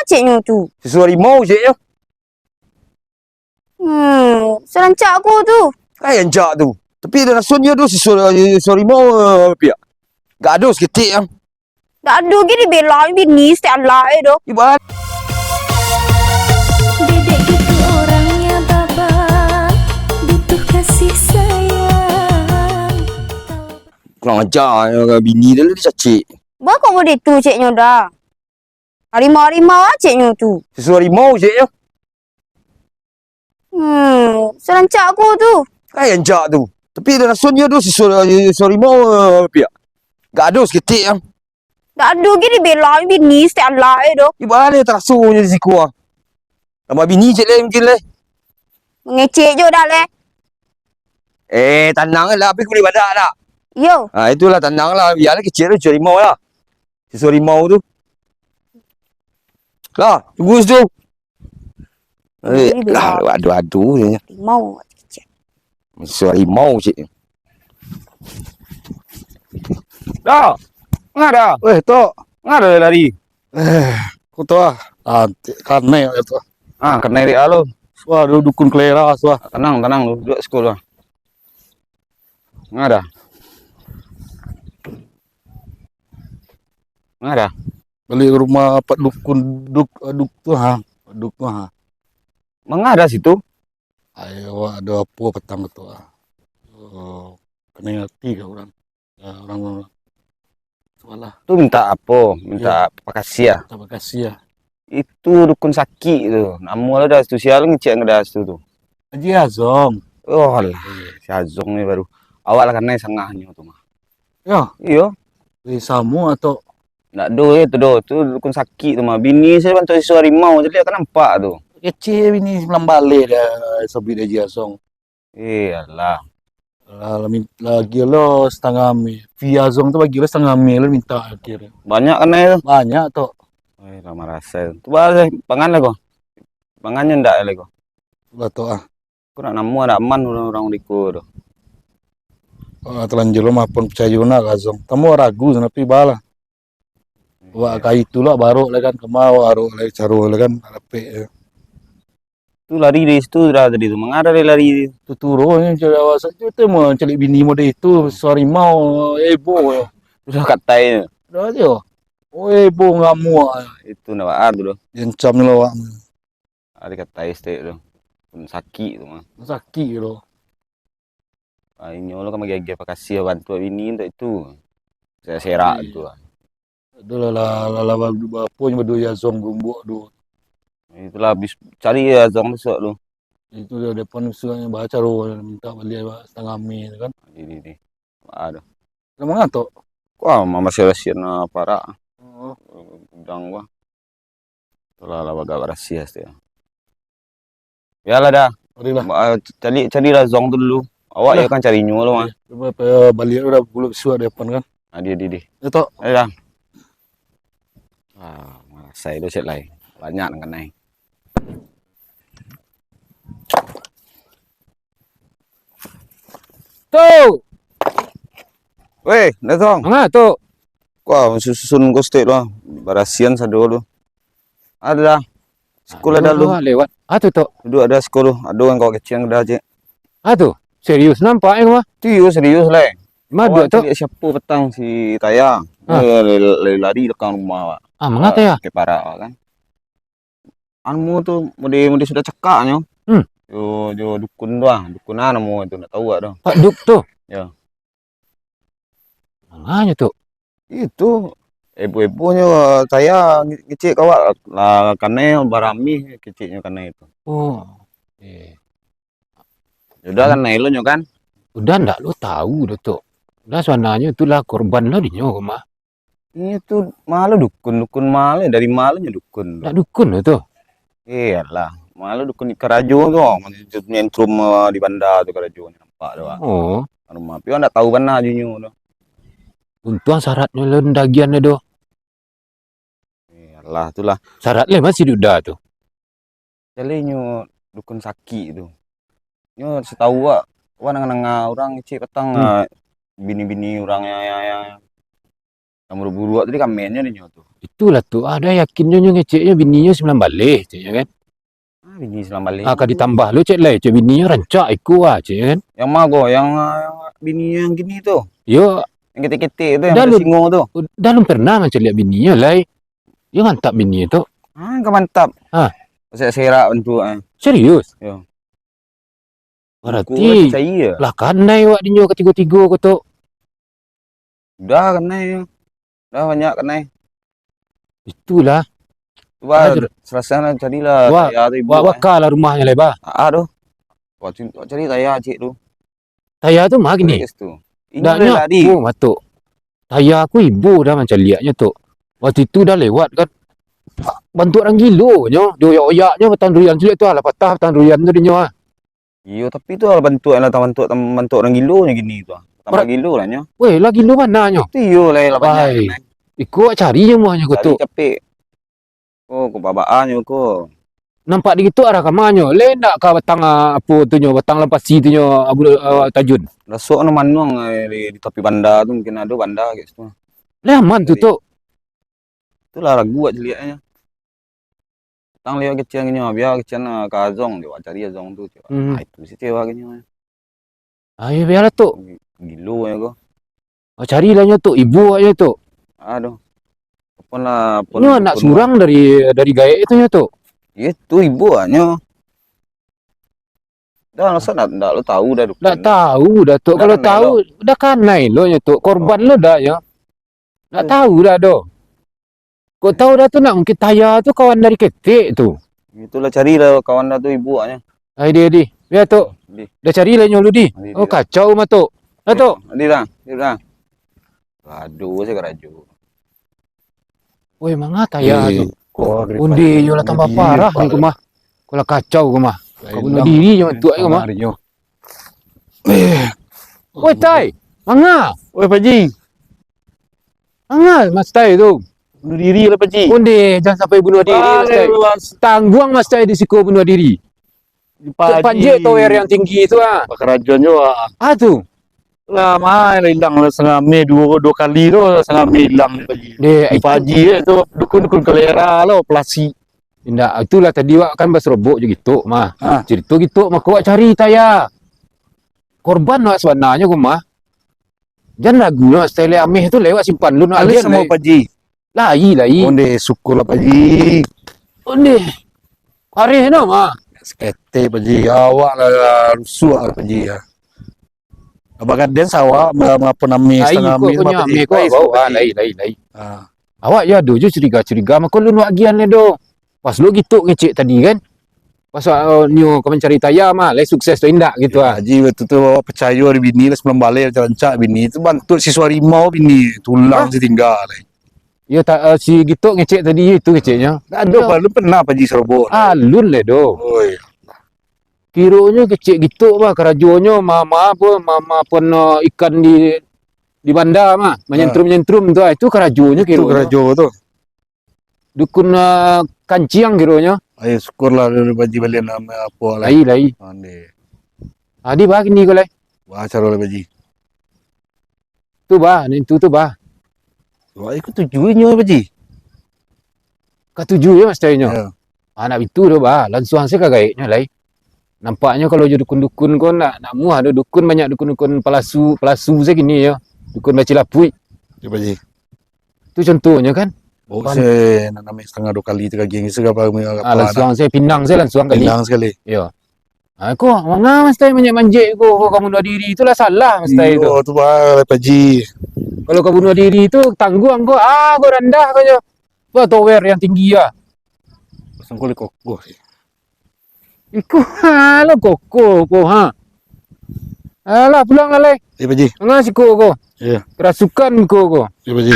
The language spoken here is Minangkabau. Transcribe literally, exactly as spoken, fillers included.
ceknyo tu. Susu harimau, ceknyo. Hmm, sarancak ko tu. Kan rancak tu. Tapi ado raso nyo tu susu, susu harimau, eh, piak. Gak ado saketek, ah. Dak ado ge dibela bini setiap alai doh. Ibarat. Dedek gitu orangnya, Baba, butuh kasih sayang. Kurang ajar, bini dah lah dicacik. Ba kok model tu ceknyo dah. Harimau-harimau ah ceknyo tu. Susu harimau ceknyo. Hmm, sarancak ko tu. Kan rancak tu. Tapi ado raso nyo tu susu, susu harimau, eh, piak. Gak ado saketek, ah. Dak ado ge dibela bini setiap alai doh. Ibarat taraso nyo di siko, ah. Tambah bini cek lai mungkin lai. Mangecek jo dah lai. Eh, tanang lah, tapi kulik badak dak? Iyo. Ah, itulah, tanang lah, bialah kecek tu, susu harimau lah. Susu harimau tu. Lah, tunggu situ. Eh, lah, aduh, aduh, ya. Harimau kecek. Susu harimau, cek. Dah. Manga dah? Weh, Tok. Manga dah lari? Eh, ku tu ah. Antik kanai tu. Ah, kanai dek alo. Wah, du-, dukun kelera tu ah. Tanang, tanang, duduak siko lah. Manga dah? Manga dah? Balik rumah Pak Dukun, Duk, Duk tu ha. Pak Duk tu ha. Manga dah situ? Ayo, ado apo patang tu ah. Oh, kanai ati ka urang. Ya, urang, urang. Sualah. Tu minta apo? Minta pakasiah. Minta pakasiah. Itu dukun sakik tu. Namo lah dah situ, sia ngecek dah situ tu. Haji Azong. Oh alah, si Azong ni baru. Awak lah kanai sangahnyo tu mah. Yo. Iyo. Eh, samo atau? Ndak do, eh, tu do. Tu dukun sakik tu mah. Bini sajo bantuak susu harimau, jadi akan nampak tu. Kecil bini sambilan baleh dah, sabik Haji Azong. Iyolah. Lah, lah min-, lagi lo satangah mil. Viazong tu bagi lo satangah mil, lo minta akhir. Banyak kanai tu? Banyak tu. Eh, lah marasai. Tu bah, eh, pangan lah ko. Pangannyo ndak lah ko. Lah tu ah. Ko nak namo ndak aman urang-urang di ko tu. Ah, talanjur lo mah pun picayo nak ka Azong. Tambah ragu, tapi balah. Wak ka itu lah, barok lah kan, kama wak barok lah, caro lah kan, rapek. Tu lari dari situ dah tadi tu, manga dah lari. Tu turun je, cari awak sajo tu, mau cari bini model itu, susu harimau, heboh. Sudah katai. Dah je. Oh, heboh, ngamuk. Itu nak baa tu doh. Diancam ni lah awak. Ari katai stek tu. Pun sakik tu mah. Sakik tu. Ah, inyo lo kan bagi-bagi pakasiah bantuak bini untuak itu. Serak-serak tu lah. Aduh lah, lah, lah, lah, ba-, ba-, apo nyo baduo Azong gumbok tu. Itulah, bis-, cari Azong besok tu. Itu dah depan besok nyo, bacaro minta baliak satangah mil tu kan. Di, di, di. Aduh. Lah manga tu? Wah, mamasih-masih na parak. Oh. Gudang gua. Itulah lah bagak barasiah tu. Bialah dah. Marilah. Ba-, cari, carilah Zong tu dulu. Awak yo kan cari nyo lo mah. Cubo baliak lo dah, pukul bisuak di depan kan. Ah, di, di, di. Yo, Tok. Ayo dah. Ah, marasai tu cek lai. Banyak nan kanai. Tu. Weh, Dazong. Manga tu? Wah, susun ko stek lah. Barasian sado tu. Ado dah. Siko lah dah lu. Lewat. Ah, tu, Tok. Duduak dah siko lu. Ado urang kawak kecil dah, cek. Ah, tu. Serius nampak eh, mah? Serius, serius lah. Mado tu? Caliak siapo patang si Taya. Ah. Eh, lari, lari, lari belakang rumah, Pak. Ah, manga Taya? Ke parak, Pak, kan. Anu tu, mode, mode sudah cakak nyo. Hmm. Yo, yo dukun tu ah, dukun ah namo tu, ndak tau awak tu. Pak Duk tu? Yo. Manganyo tu? Itu, ebo-ebonyo Taya nge-, ngecek ka awak, lah kanai baramih keceknyo kanai tu. Oh. Eh. Yo udah kanai lo nyo kan? Udah ndak lo tau doh tu. Udah sabananyo tu lah korban lo dinyo mah. Inyo tu ma lo dukun, dukun ma lo, dari ma lo nyo dukun tu. Ndak dukun lo tu. Iyolah, ma lo dukun karajo tu, nyentrum, eh, di banda tu karajo nyo nampak tu, Pak. Oh. Rumah, tapi awak ndak tau bana jo inyo tu. Untuang syaratnyo lo dagian tu. Iyolah, tu lah. Syarat le masih duda tu. Jaleh nyo dukun sakik tu. Nyo satau awak, awak nanga-nanga urang kecek patang, hmm, ah, bini-bini urang yang, yang, yang Nan buruak-buruak tadi kamennyo dinyo tu. Itulah tu, ah, dah yakinnyo nyo ngeceknyo bininyo sambilan baleh, ceknyo kan. Ah, bini sambilan baleh. Ah, ka ditambah lo cek lai, cek bininyo rancak iko ah, cek kan. Yang ma ko, yang, ah, yang bininyo yang kini tu? Yo. Yang ketek-ketek tu, yang dah lun, singo tu? Dah lun pernah mancaliak bininyo lai. Yo mantap bininyo tu. Ah, ka mantap. Ah. Serak-serak bantuak, eh. Serius? Yo. Barati lah kanai wak dinyo katigo-tigo ko tu. Udah kanai yo. Udah banyak kanai. Itulah. Cuba, ah, sudah. Salasai lah, carilah. Wak, tayah tu ibo, wak, eh. Bakalah rumahnyo lai, bah. Ah, ah, tu. Wak cari, wak cari tayah cek tu. Tayah tu mah kini. Cari kat situ. Inyo dak nyo lah, Di. Oh, batuk. Tayah aku ibo dah mancaliaknyo tu. Waktu itu dah lewat kan. Bantuak urang gilo nyo. Dioyak-oyaknyo batang durian tu, tu alah patah batang durian tu dinyo ah. Iyo, tapi tu lah bantuak, lah bantuak, bantuak urang gilo nyo kini tu. Tambah gilo lah nyo. Weh, lah gilo bana nyo. Tu iyo lah, lah banyak. Ai, iko cari nyo muahnyo ko tu. Cari capek. Oh, ko babaa nyo ko. Nampak di gitu arah ka ma nyo. Lai ndak ka batang, ah, apo tu nyo, batang lampasi tu nyo, Abu, ah, Tajun. Rasok no manuang, eh, di, di tapi banda tu, mungkin ado banda kat situ. Lai aman tu, Tok. Itulah ragu wak caliaknyo. Tang liwat kecek nyo, bia kecek na ka Azong, wak cari Azong tu, cek. Hmm. Ah, itu si cewek nyo. Ah, iyo, bialah, Tok. Gilo nyo ko. Ah, carilah nyo, Tok. Ibo nyo, Tok. Aduh. Apo lah, apo nyo lah, anak surang dari, dari gaek tu nyo, Tok. Iyo, tu ibo nyo. Dah, masa ndak, ndak lo tahu dah dukun. Ndak tahu dah, Tok. Kalau tahu, dah kanai lo nyo, Tok. Korban lo dah nyo. Ndak tahu dah doh. Kok tahu dah tu nak mungkin Taya tu kawan dari ketek tu. Itulah carilah kawan dah tu ibuaknyo. Ai, di, di. Bia, Tok. Di. Dah carilah nyo lu, di. Di, di. Oh, kacau mah, Tok. Dah, Tok. Di dah, di dah. Aduh, saya karajo. Woi, manga Taya tu. Onde yo lah tambah parah ni ko mah. Ko lah kacau ko mah. Ka bunuah diri nyo tu ko mah. Woi, Tai. Manga. Woi, Pak Ji. Manga Mas Tai tu. Bunuh diri lah, Pak Ji. Onde, jan sampai bunuah diri, Mas Tai. Tangguang Mas Tai di siko bunuah diri. Di Pak Haji. Panjek tower yang tinggi tu, ah. Pakarajonyo, ah. Ah, tu. Lah, mah, lah ilang lah satangah meh, duo, duo kali tu lah satangah meh ilang ni, Pak Ji. Deh, di Pak Haji, eh, tu, dukun-dukun kolera lo, pelasi. Indak, itulah tadi wak kan baserobok jo Gitok, mah. Ah. Cerito Gitok, mako wak cari Taya. Korban wak sabananyo ko, mah. Jan ragu nyo, style ameh tu lewat simpan lu, nak agian samo lai. Pak Ji. Lai, lai. Onde, syukurlah, Pak Ji. Onde. Areh no, mah. Saketek, Pak Ji. Awak lah rusuah, Pak Ji, ya. Abang Kaden sawah, ma-, ma-, apo namo, lai, setengah ko ameh, ko nyo mah, Pak Ji. Ameh ko lai, bau, ah, lai, lai, lai. Ah. Awak yo ado jo curiga-curiga, mako lu nak agian lai do. Pas lu Gitok ngecek tadi kan. Pas, uh, nyo ka mancari Taya mah, lai sukses tu indak gitu, ah. Haji, waktu tu awak percayo di bini lah, sambilan baleh rancak-rancak bini. Tu bantuak si suarimau bini, tulang si tingga lai. Iyo, ta-, uh, si Gitok ngecek tadi, itu ngeceknyo. Ndak ado, padahal pernah Pak Ji serobok. Alun lai do. Oi. Kironyo kecek Gitok mah, karajonyo ma-, ma-, apo, ma-, ma-, apo no ikan di, di banda mah, manyentrum-nyentrum tu, ah, itu karajonyo kironyo. Itu karajo tu. Dukun, ah, kanciang kironyo. Ai, syukurlah dulu Pak Ji balian apo lah. Lai, lai. Onde. Adi bah kini ko lai. Wah, caro lah, Pak Ji. Tu bah, nintu tu bah. Wah, iko tuju inyo, Pak Ji. Katuju yo, Mas, cainyo. Yo. Ah, ndak bitu doh, bah. Lansuang se ka gaeknyo lai. Nampaknyo kalau jo dukun-dukun ko ndak, ndak muah doh dukun, banyak dukun-dukun palasu, palasu se kini yo. Dukun bacilapuik. Yo, Pak Ji. Tu contohnyo kan. Bau se, nak namo setengah duo kali tu kaging se ka apa, ah, lansuang se, pinang se lansuang kali. Pinang sakali. Yo. Ah, ko, manga Mas Tai manjek-manjek ko, ko ka bunuah diri tu lah salah Mas Tai tu. Iyo, tu bah, Pak Ji. Kalau ka bunuah diri tu tangguang ko, ah, ko randah ko nyo. Bah, tower yang tinggi ah. Pasang kulik kokoh. Iko, ha, lo kokoh ko, ha. Alah, pulang lah, lai. Iyo, Pak Ji. Manga siko ko. Iyo. Kerasukan ko ko. Iyo, Pak Ji.